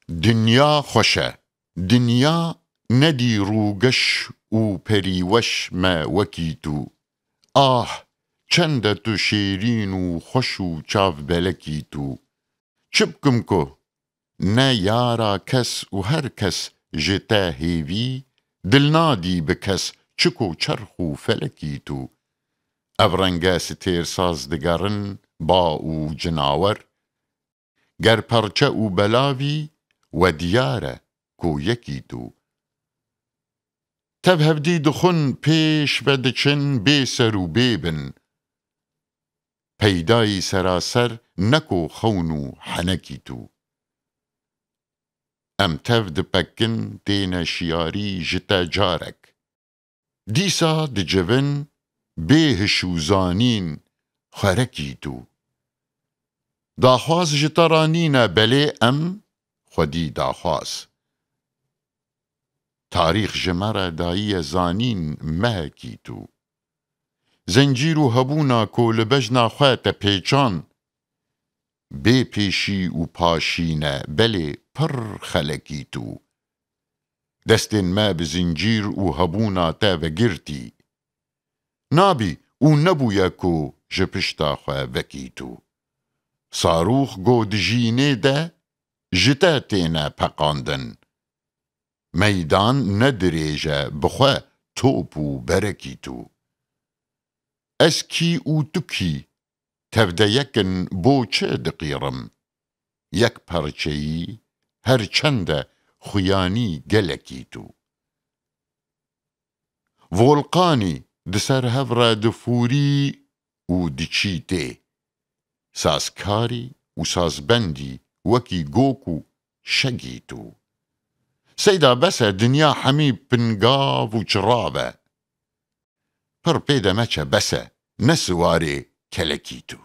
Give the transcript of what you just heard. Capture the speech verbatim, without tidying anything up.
Dinya xweş e. Dinya nedî rûgeş û perîweş me wekî tu. Ah, çend e tu şêrîn û xweş û çav belekî tu. Çi bikim ku ne yara kes û her kes ji te hêvî, dil nadî bi kes çiko çerx û felekî tu. Ev renge stêr saz digerin ba û cinawer, ger perçe û belavî we diyar e ku yekî tu. Tev hevdî dixwin pêş ve diçin bê ser û bê bin. Peydayî seraser ne ku xewn û henekî tu. Em tev dipekin têne şiyarî ji te carek. Dîsa dicivin bê hiş û zanîn xwerekî tu. Daxwaz ji te re nîne belê em xwedî daxwaz. Tarîx ji me re dayiye zanîn mehekî tu. Zencîr û hebûna ku li bejna xwe te pêçan, bê pêşî û paşî ne belê pir xelekî tu. Destên me bi zincîr û hebûna te vegirtî. Nabî û nebûye ku ji pişta xwe vekî tu. Sarûx go dijînê de ji te têne peqandin. Meydan ne dirêj e bi xwe top û berekî tu. Ez kî û tu kî, tevde yek in bo çi diqîrim? Yek perçeyî her çend e xuyanî gelekî tu. Volqanî di ser hev re difûrî û diçî tê. Sazkarî û sazbendî wekî gok û şegî tu. Seyda bes e dinya hemî pingav û çirav e. Pir pê de meçe bes e ne siwarê kelekî tu.